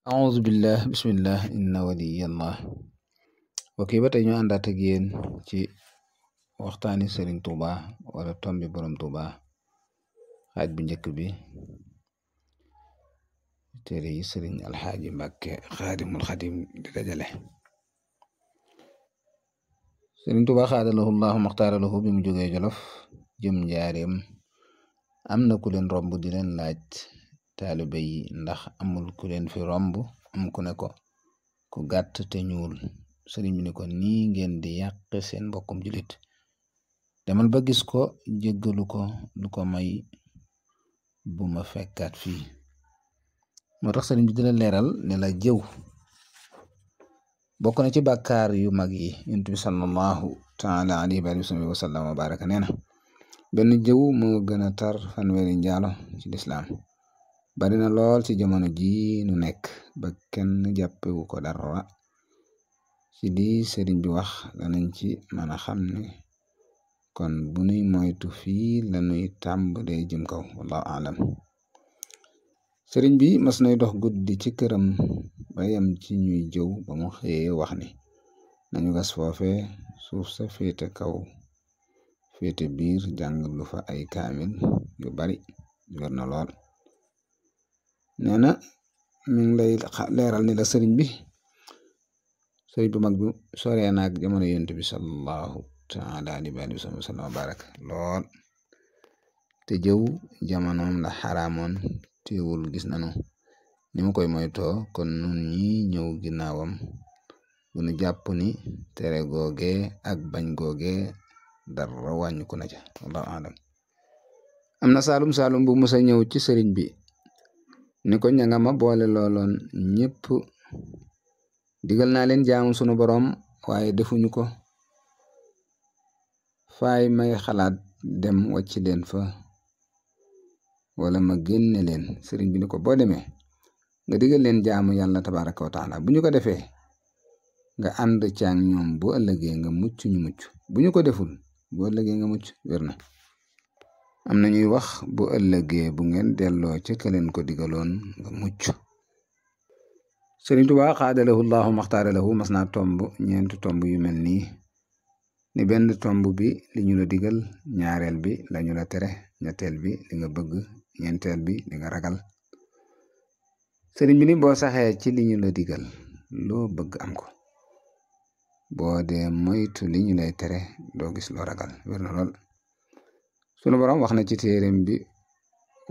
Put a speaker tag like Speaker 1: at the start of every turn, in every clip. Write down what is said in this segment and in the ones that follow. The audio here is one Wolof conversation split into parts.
Speaker 1: auzu billah bismillah inna waliyallah ok ba tey ñu àndaat ak yéen ci waxtaani Sëriñ Tuuba wala tombi borom Tuuba xaaj bu njëkk bi téere yi Sëriñ Alxaaji Mbàkke Xaadimul Xadim di dajale. Sëriñ Tuuba xaadalahu llahu maxtaaralahu bi mu jógee Jolof jëm Njaareem am na ku leen romb di leen laaj taalibe yi ndax amul ku leen fi romb am ku ne ko ku gàtt te ñuul. Sëriñ bi ni ko nii ngeen di yàq seen mbokkum julit demal ba gis ko jéggalu ko lu ko may bu ma fekkaat fii. moo tax sëriñ bi dina leeral ne la jëw bokk na ci bàkkaar yu mag yi. Yonent bi sallallahu taala alayhi wa sallam wa baraka nee na benn jëw moo gën a tar fanweeri njaalo ci lislaam. bari na lool ci jamono ji nu nekk ba kenn jàppewu ko dara. ci lii sëriñ bi wax danañ ci mën a xam ne kon bu nuy moytu fii lanuy tàmbalee jëm kaw. wallahu alam. sëriñ bi mas nay dox guddi ci këram ba yem ci ñuy jëw ba mu xëyee wax ni nañu gas foofe suuf sa féete kaw féete biir jàng lu fa ay kaamil yu bari yor na lool. nee na mi ngi lay leeral ni la sëriñ bu mag bi soree naag jamono Yonent bi sallallahu taala alayhi wa sallam wa baraka lool te jëw jamonoom la xaraamoon teewul gis nanu ni mu koy moytoo. kon nun ñi ñëw ginnaawam bu nu jàpp ni tere googe ak bañ googe dara wàññiku na ca. wallahu alam. am na saalum bu musa ñëw ci sëriñ bi ni ko ña nga ma boole looloon ñépp digal naa leen jaamu sunu boroom waaye defuñu ko. faay may xalaat dem wàcc leen fa wala ma génne leen. sëriñ bi ni ko boo demee nga digal leen jaamu yàlla tabaraka wa taala bu ñu ko defee nga ànd caag ñoom bu ëllëgee nga mucc ñu mucc. bu ñu ko deful bu ëllëgee nga mucc. wér na. am na ñuy wax bu ëllëgee bu ngeen delloo ca ka leen ko digaloon nga mucc. Sëriñ Tuubaa xaadalahu llahu maxtaaralahu mas naa tomb ñeenti tomb yu mel nii ni benn tomb bi li ñu la digal, ñaareel bi lañu la tere, ñetteel bi li nga bëgg, ñeenteel bi li nga ragal. sëriñ bi ni boo saxee ci li ñu la digal loo bëgg am ko. boo dee moytu li ñu lay tere doo gis loo ragal. wér na lool. sunu boroom wax na ci téereem bi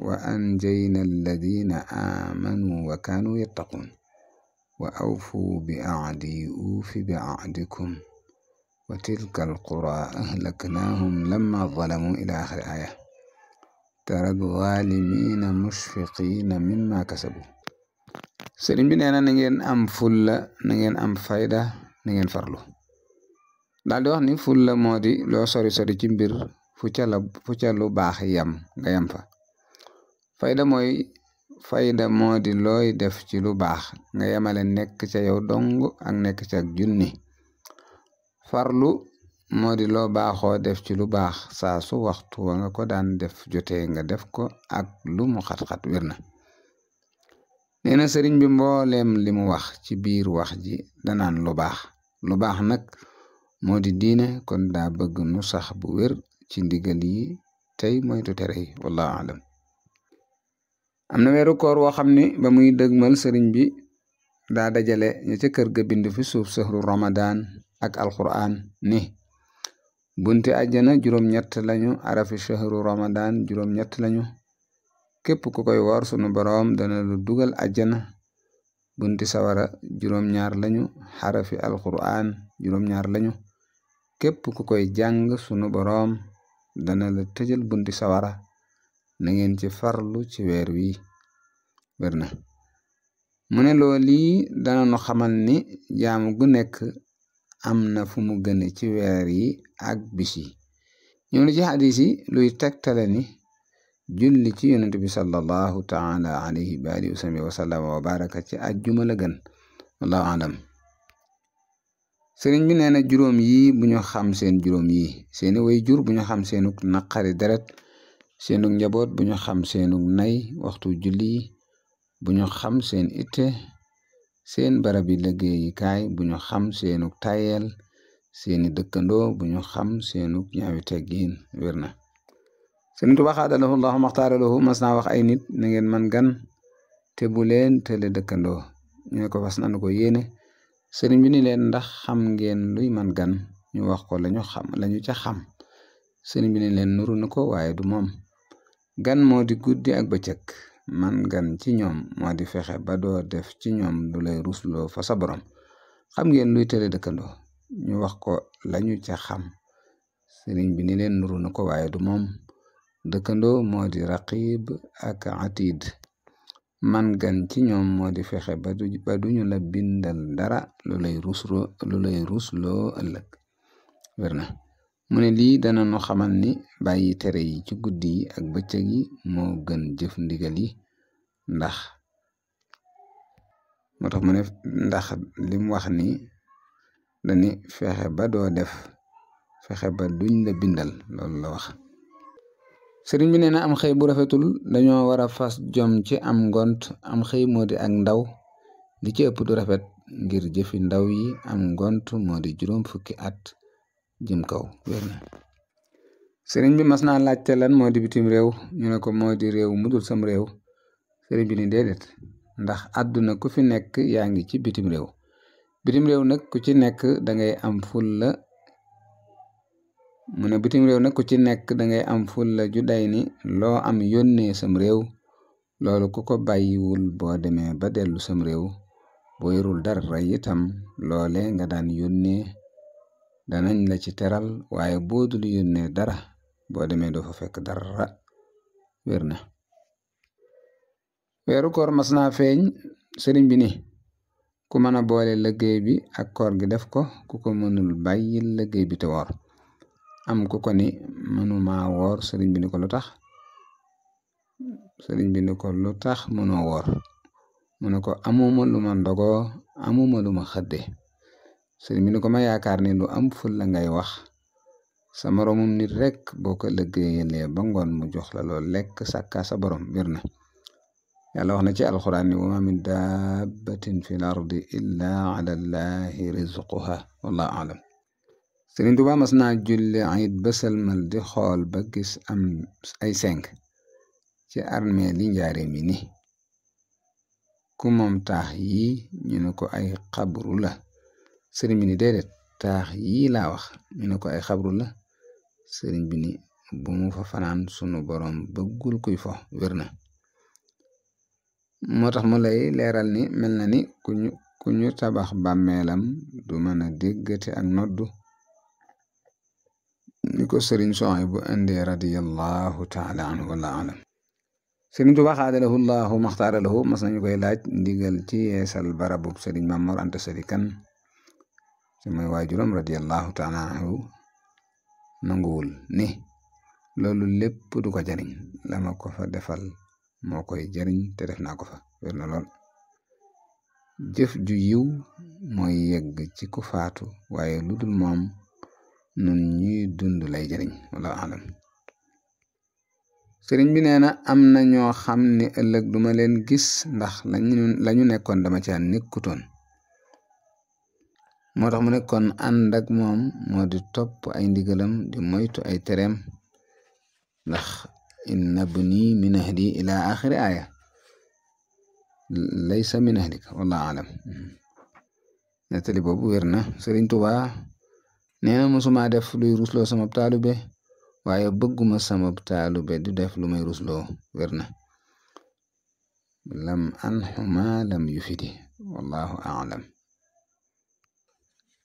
Speaker 1: wa anjayna alladina amanu wa kaanu yattaquun wa awfu bi ahdi uufi bi ahdikum wa tilka alqura ahlaknaahum lamma zalamu ila axiri aya tara zalimina mushfiqina mimma kasabu. sëriñ bi nee na ngeen am fulla, na ngeen am fayda, na ngeen farlu. daal di wax ni fulla moo di loo sori ci mbir fu ca lu baax yam nga yam fa. fayda moo di looy def ci lu baax nga yemale nekk ca yow dong ak nekk ca ak junni. farlu moo di loo baaxoo def ci lu baax saa su waxtu wa nga ko daan def jotee nga def ko ak lu mu xat-xat. wér na. nee na sëriñ bi mbooleem li mu wax ci biir wax ji danaan lu baax nag moo di diine. kon daa bëgg nu sax bu wér ci ndigal yi tey moytu tere yi. wallahu alam. am na weeru koor woo xam ni ba muy dëgmal sëriñ bi daa dajale ña ca kër ga bind fi suuf sahru ramadan ak alquran ni bunti àjjana juróom-ñett lañu, arafi shahru ramadan juróom-ñett lañu. képp ku koy woor sunu boroom dana lu dugal àjjana. bunti sawara juróom-ñaar lañu, xarafi alquran juróom-ñaar lañu. képp ku koy jàng sunu boroom dana la tëjal bunti sawara. na ngeen ci farlu ci weer wi. wér na. mu ne loolu dana nu xamal ni jaamu gu nekk am na fu mu gëne ci weer yi ak bis yi. ñëw na ci xadis yi luy tegtale ni julli ci yonent bi sallallahu taala alayhi wa sallam wa baraka ci ajjuma la gën. wallahu alam. sëriñ bi nee na juróom yi bu ñu xam seen juróom yi. seeni way jur bu ñu xam seenuk naqari deret, seenug njaboot bu ñu xam seenug nay waxtu julli bu ñu xam seen itte seen barabi liggéeyukaay bu ñu xam seenu tayel seeni dëkkandoo bu ñu xam seenu ñaawi teggiin wér na Sëriñ Tuubaa xaadalahu Allahu maxtaaralahu mas naa wax ay nit na ngeen man gan te bu leen tële dëkkandoo ñu ne ko fas nanu ko yéene sëriñ bi ni leen ndax xam ngeen luy man gan ñu wax ko lañu ca xam sëriñ bi ni leen nuru na ko waaye du moom gan moo di guddi ak bëccëg man gan ci ñoom moo di fexe ba doo def ci ñoom lu lay rusloo fa sa borom xam ngeen luy tële dëkkandoo ñu wax ko lañu ca xam sëriñ bi ni leen nuru na ko waaye du moom dëkkandoo moo di raqib ak atid man gan ci ñoom moo di fexe ba duñu la bindal dara lu lay rusloo ëllëg wér na mu ne lii dana nu xamal ni bàyyi tere yi ci guddi yi ak bëccëg yi moo gën jëf ndigal yi ndax moo tax mu ne ndax lim wax ni dani fexe ba doo def fexe ba duñ la bindal loolu la wax sëriñ bi nee na am xëy bu rafetul dañoo war a fas jom ci am ngont am xëy moo di ak ndaw li ci ëpp du rafet ngir jëfi ndaw yi am ngont moo di 6 fukki at jëm kaw wér na sëriñ bi mas naa laajte lan moo di bitim réew ñu ne ko moo di réew mudul sam réew sëriñ bi ni déedéet ndax àdduna ku fi nekk yaa ngi ci bitim réew nag ku ci nekk dangay am fulla mu ne bitim réew nag ku ci nekk dangay am fulla ju day ni loo am yónnee sam réew loolu ku ko bàyyiwul boo demee ba dellu sam réew boo yorul dara itam loole nga daan yónnee danañ la ci teral waaye boo dul yónnee dara boo demee doo fa fekk dara wér na weeru koor mas naa feeñ sëriñ bi ni ku mën a boole liggéey bi ak koor gi def ko ku ko mënul bàyyil liggéey bi te woor am ku ko ni mënuma woor sëriñ bi ni ko lu tax mënoo woor mu ne ko amuma lu ma ndogoo amuma lu ma xëdde sëriñ bi ni ko ma yaakaar ni lu am ful la ngay wax sa moroomum nit rek boo ko liggéeyalee ba ngoon mu jox la lool lekk sàkka sa borom wér na yàlla wax na ci alxuraan ni wa ma min dabbatin fil ardi illa ala llahi rizquha wallahu alam sëriñ Tuubaa mas naa julli ayit ba sëlmal di xool ba gis am ay seng ci armée li njaareem yi ni ku moom taax yi ñu ne ko ay xabru la sëriñ bi ni déedéet taax yii laa wax ñu ne ko ay xabru la sëriñ bi ni bu mu fa fanaan sunu borom bëggul kuy fo wér na moo tax mu lay leeral ni mel na ni ku ñu tabax bàmmeelam du mën a déggate ak noddu ni ko sëriñ Suhaybu bu indee radiyallahu taala anhu wala alam sëriñ Tuubaa xaadalahu Allahu maxtaaralahu mas nañu koy laaj ndigal ci yeesal barabub sëriñ Maam Mor Anta Sali Kan ci mooy waajuram radiyallahu taala anhu nanguwul ni loolu lépp du ko jariñ la ma ko fa defal moo koy jariñ te def naa ko fa wér na lool jëf ju yiw mooy yegg ci ku faatu waaye lu dul moom nun ñuy dund lay jariñ wala alam sëriñ bi nee na am na ñoo xam ni ëllëg duma leen gis ndax lañu nekkoon dama caa nekkutoon moo tax mu nekkoon ànd ak moom moo di topp ay ndigalam di moytu ay tereem ndax inna bni min ahli ila axiri aya laysa min ahlika wallahu alam nettali boobu wér na sëriñ Tuubaa nee na mosuma def luy rusloo sama taalube waaye bëgguma sama taalube du def lu may rusloo wér na lam anxuma lam yufidi wallahu aalam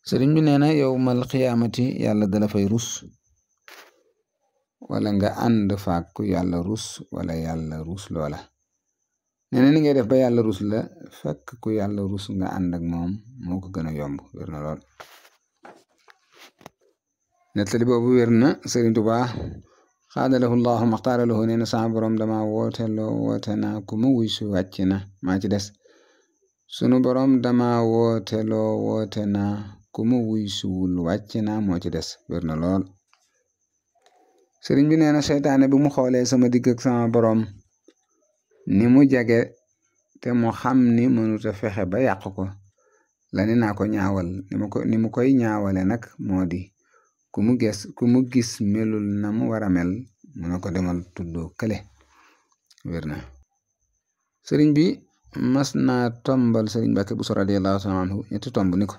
Speaker 1: sëriñ bi nee na yowmal xiyaamati yàlla dala fay rus wala nga ànd fàkku yàlla rus wala yàlla rus loola nee na ni ngay def ba yàlla rus la fekk ku yàlla rus nga ànd ak moom moo ko gën a yomb wér na lool nettali boobu wér na sëriñ Tuubaa xaadalahu Allahu maxtaaralahu nee na sama borom dama woote naa ku ma wuy su wàcc na maa ci des sunu borom dama woote naa ku ma wuy suwul wàcc na moo ci des wér na lool sëriñ bi nee na seytaane bi mu xoolee sama digg ak sama borom ni mu jage te mu xam ni mënuta fexe ba yàq ko la ni naa ko ñaawal ni mu koy ñaawale nag moo di ku mu gis melul na mu war a mel mu ne ko demal tuddoo kële wér na sëriñ bi mas naa tombal sëriñ Mbàkke Buso radiyallahu taala anhu ñetti tomb ni ko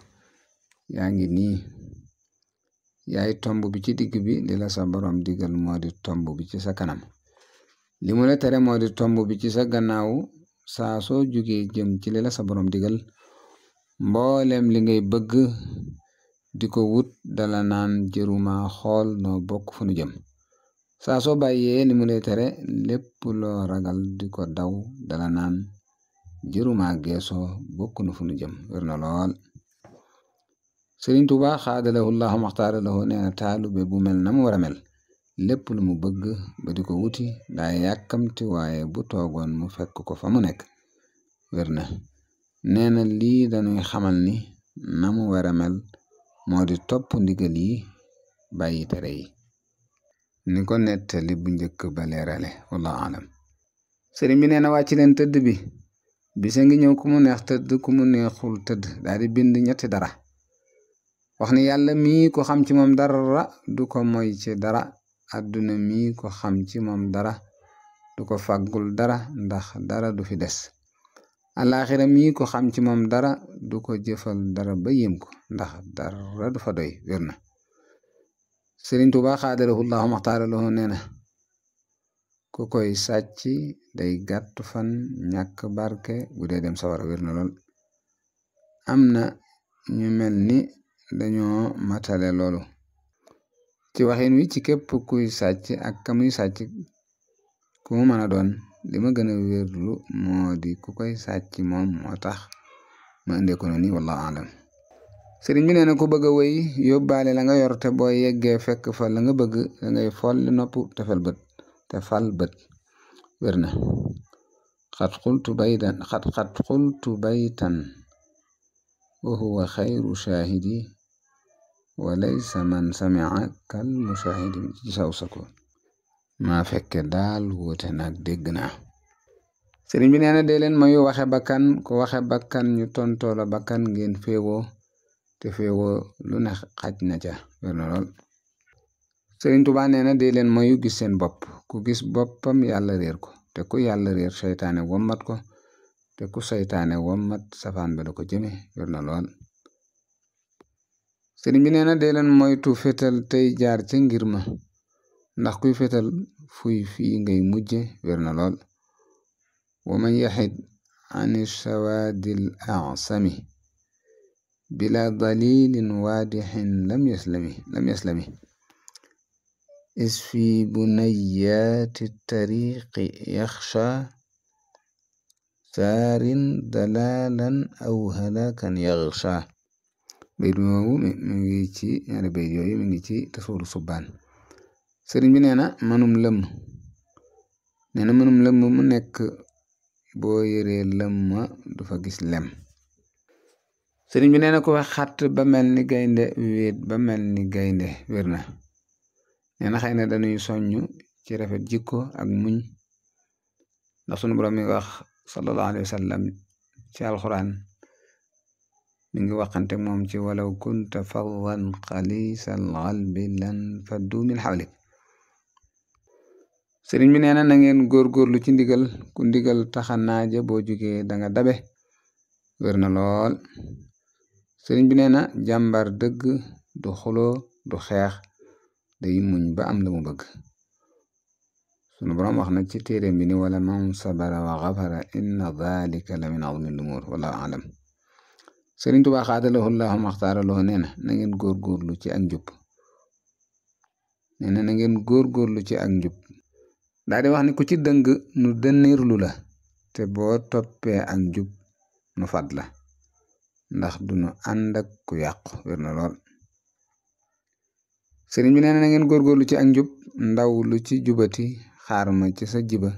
Speaker 1: yaa ngi nii yaay tomb bi ci digg bi li la sa borom digal moo di tomb bi ci sa kanam li mu la tere moo di tomb bi ci sa gannaaw saa soo jugee jëm ci li la sa borom digal mboolem li ngay bëgg di ko wut dala naan jëruma xool noo bokk fu nu jëm saa soo bàyyee li mu lay tere lépp loo ragal di ko daw dala naan jëruma geesoo bokk nu fu nu jëm wér na lool Sëriñ Tuubaa xaadalahu llahu maxtaaralahu nee na taalube bu mel na mu war a mel lépp lu mu bëgg ba di ko wuti daa yàkkamti waaye bu toogoon mu fekk ko fa mu nekk wér na nee na lii dañuy xamal ni na mu war a mel moo di topp ndigal yi bàyyi tere yi ni ko nettali bu njëkk ba leerale wallahu alam sëriñ bi nee na wàcc leen tëdd bi bisa ngi ñëw ku mu neex tëdd ku mu neexul tëdd daal di bind ñetti dara wax ni yàlla mii ko xam ci moom dara du ko moy ci dara àdduna mii ko xam ci moom dara du ko fàggul dara ndax dara du fi des alaaxira mii ko xam ci moom dara du ko jëfal dara ba yéem ko ndax dara du fa doy wér na Sëriñ Tuubaa xaadalahu llahu maxtaaralahu nee na ku koy sàcc day gàtt fan ñàkk barke bu dee dem sawara wér na lool am na ñu mel ni dañoo matale loolu ci waxin wi ci képp kuy sàcc ak kamuy sàcc ku mu mën a doon li ma gën a wérlu moo di ku koy sàcc moom moo tax ma indee ko noonu wallahu alam sëriñ bi nee na ku bëgg a wéy yóbbaale la nga yor te boo yeggee fekk fa la nga bëgg da ngay folli nopp te fal bët wér na xat xultu baytan wa huwa xayru shaahidi wa laysa man samia kal mushahidi ci saw sako maa fekke daal woote nag dégg naa sëriñ bi nee na dee leen mayu waxe bakkan ku waxe bakkan ñu tontoo la bakkan ngeen féewoo te féewoo lu ne xaj na ca wér na lool sëriñ Tuubaa nee na dee leen mayu gis seen bopp ku gis boppam yàlla réer ko te ku yàlla réer seytaane wommat ko te ku seytaane wommat safaan ba da ko jëme wér na lool sëriñ bi nee na dee leen moytu fetal tey jaar ca ngir ma ndax kuy fetal fuy fii ngay mujje wér na lool wa man yaxid ani sawaadil asami bila dalilin waadixin lam yaslami is fi bunayaati tariqi yaxsha saarin dalalan aw halakan yaxsha bayt moomu mi ngi ci ñaari bayt yooyu mi ngi ci tasawuru subbaan sëriñ bi nee na mënum lëmm mu nekk boo yëree lëmma du fa gis lem sëriñ bi nee na ko wax xatt ba mel ni gaynde wéet ba mel ni gaynde wér na nee na xëy na dañuy soññ ci rafet jikko ak muñ ndax sunu borom mi ngi wax sallallahu alayhi wa sallam ci alxuraan mi ngi waxante moom ci walaw kunta faddan xalisal qalbi lan faddu min xawlik sëriñ bi nee na na ngeen góorgóorlu ci ndigal ku ndigal taxa naaja boo jugee danga dabe wér na lool sëriñ bi nee na jàmbar dëgg du xuloo du xeex day muñ ba am la mu bëgg sunu boroom wax na ci téeréem bi ni wala man sabara wa xafara inna dalika la min azmi lumur wallahu alam sëriñ Tuubaa xaadalahu llahu maxtaaralahu nee na na ngeen góorgóorlu ci ak njub nee na ngeen góorgóorlu ci ak njub daa di wax ni ku ci dëng nu dënniirlu la te boo toppee ak njub nu fad la ndax du nu ànd ak ku yàqu wér na lool sëriñ bi nee na ngeen góorgóorlu ci ak njub ndaw lu ci jubati xaar ma ci sa jiba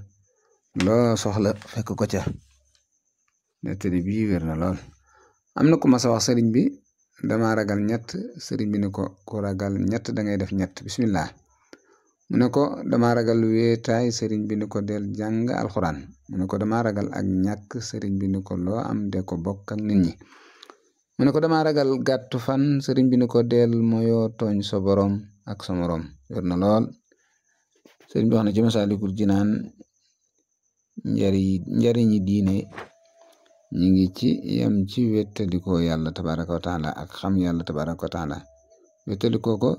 Speaker 1: loo soxla fekk ko ca nettali bii wér na lool am na ku ma sa wax sëriñ bi dama ragal ñett sëriñ bi ni ko ku ragal ñett dangay def ñett bismillah mu ne ko dama ragal wéetaay sëriñ bi ni ko del jàng alxuraan mu ne ko dama ragal ak ñàkk sëriñ bi ni ko loo am de ko bokk ak nit ñi mu ne ko dama ragal gàttu fan sëriñ bi ni ko del moyoo tooñ sa borom ak sa morom wér na lool sëriñ bi wax na ci Masaalikul Jinaan njariñi diine ñi ngi ci yem ci wéttalikoo yàlla tabaraka wa taala ak xam yàlla tabaraka wa taala wéttalikoo ko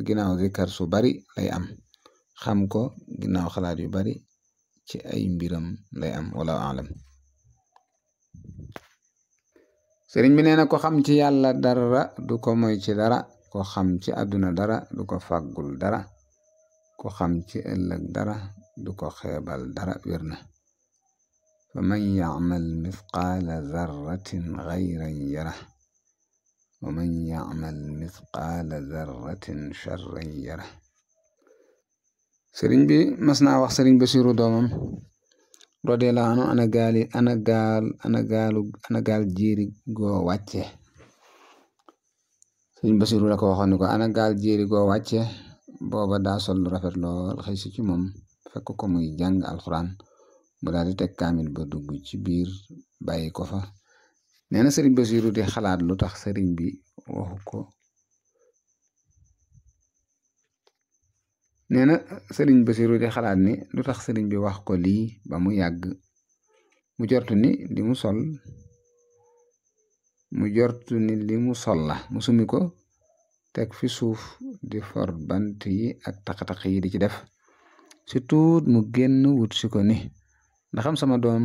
Speaker 1: ginnaaw zikar su bari lay am xam ko ginnaaw xalaat yu bari ci ay mbiram lay am wala alam sëriñ bi nee na ko xam ci yàlla dara du ko moy ci dara ko xam ci àdduna dara du ko fàggul dara ko xam ci ëllëg dara du ko xeebal dara wér na fa man yacmal mithqaala zarratin xayran yara wa man yacmal mithqaala zarratin charran yara sëriñ bi mas naa wax sëriñ Basiru doomam radiyallahu anhu ana gaal jéeri goo wàcce sëriñ Basiru la ko waxoon ni ko ana gaal jéeri goo wàcce booba daa sol lu rafet lool xëy si ci moom fekk ko muy jàng alxuraan mu daal di teg kaamil ba dugg ci biir bàyyi ko fa nee na sëriñ Basiru di xalaat lu tax sëriñ bi waxu ko nee na sëriñ Basiru di xalaat ni lu tax sëriñ bi wax ko lii ba mu yàgg mu jortu ni li mu sol la mu sumi ko teg fi suuf di for bant yi ak taq-taq yi di ci def si tuut mu génn wut si ko ni ndaxam sama doom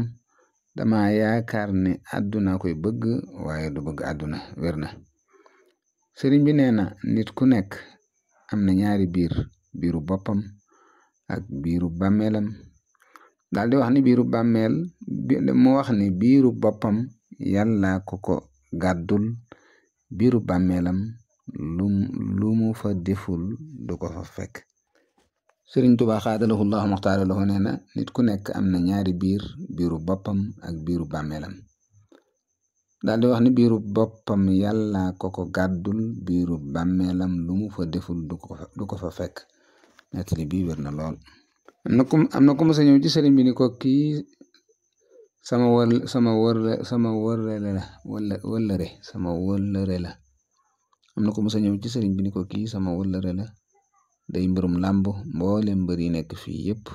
Speaker 1: dama yaakaar ne àdduna koy bëgg waaye du bëgg àdduna wér na sëriñ bi nee na nit ku nekk am na ñaari biiru boppam ak biiru bàmmeelam daal di wax ni biiru boppam yàlla ko gàddul biiru bàmmeelam lu mu fa deful du ko fa fekk sëriñ Tuubaa xaadalahu llaahu maxtaara lahu nee na nit ku nekk am na ñaari biiru boppam ak biiru bàmmeelam daal di wax ni biiru boppam yàlla ko gàddul biiru bàmmeelam lu mu fa deful du ko fa fekk nettali bii wér na lool am na ku ma sa ñëw ci sëriñ bi ni ko kii sama wëllëre la am na ko mos a ñëw ci sëriñ bi ni ko kii sama wëllëre la day mbërum làmb mboole mbër yi nekk fii yépp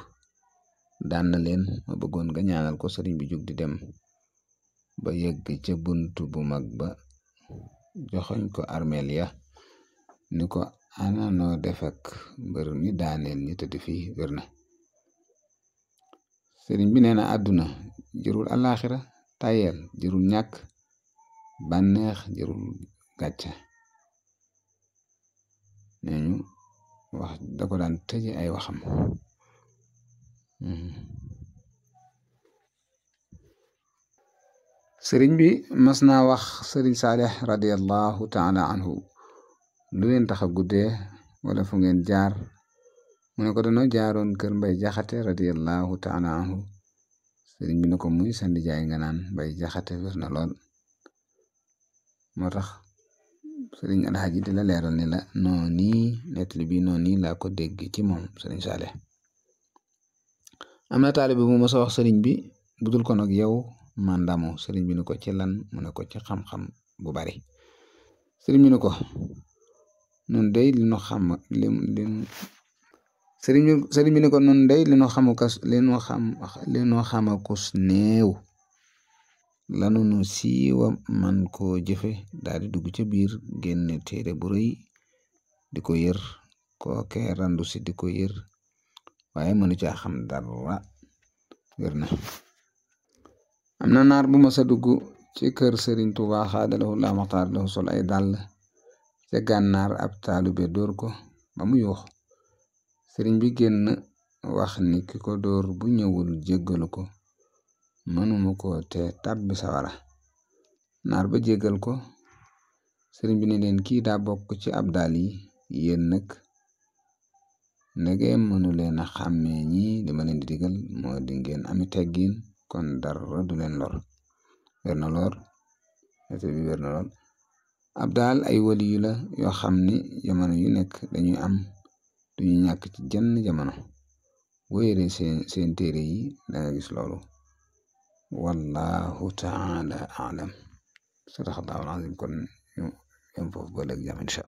Speaker 1: daan na leen ma bëggoon nga ñaanal ko sëriñ bi jug di dem ba yegg ca bunt bu mag ba joxoñ ko armeel ya ni ko ana noo def ak mbër mi daaneel ñi tëdd fii wér na sëriñ bi nee na àdduna jërul alaxira tayel jërul ñàkk bànneex jërul gàcce nee ñu wax da ko daan tëje ay waxam sëriñ bi mas naa wax sëriñ Saalix radiyallahu taala anhu lu leen tax a guddee wala fu ngeen jaar mu ne ko danoo jaaroon kër Mbay Jaxate radiyallahu taala anhu sëriñ bi ne ko muy sa ndijaay nga naan Mbay Jaxate wér na lool moo tax sëriñ Alxaaji di la leeral ni la nettali bi noonu laa ko dégg ci moom sëriñ Saalix am na taalibe bu ma sa wax sëriñ bi budul ko nag yow mandamu sëriñ bi ne ko ci lan mu ne ko ci xam-xam bu bari sëriñ bi ne ko nun day li nu xam sëriñ bi ne ko nun day li nu xamakus néew lanu nu siiwa man koo jëfe daal di dugg ca biir génne téere bu rëy di ko yër kooke randu si di ko yër waaye mënu caa xam dara wér na am na naar bu ma sa dugg ci kër sëriñ Tuubaa xaadalahu llaahu maxtaar lahu sol ay dàll ca gànnaar ab taalube dóor ko ba mu yuux sëriñ bi génn wax ni ki ko dóor bu ñëwul jéggalu ko mënuma ko te tàbbi sawara naar ba jéggal ko sëriñ bi ne leen kii daa bokk ci ab daal yi yéen nag ndege mënu leen a xàmmee ñi li ma leen di digal moo di ngeen ami teggiin kon dara du leen lor wér na lool ab daal ay wali yu la yoo xam ni jamono yu nekk dañuy am duñu ñàkk ci jenn jamono wéere seen téere yi danga gis loolu wallahu taala alam sadaqallahu alazim kon ñu yem foofu ba léegi jam insha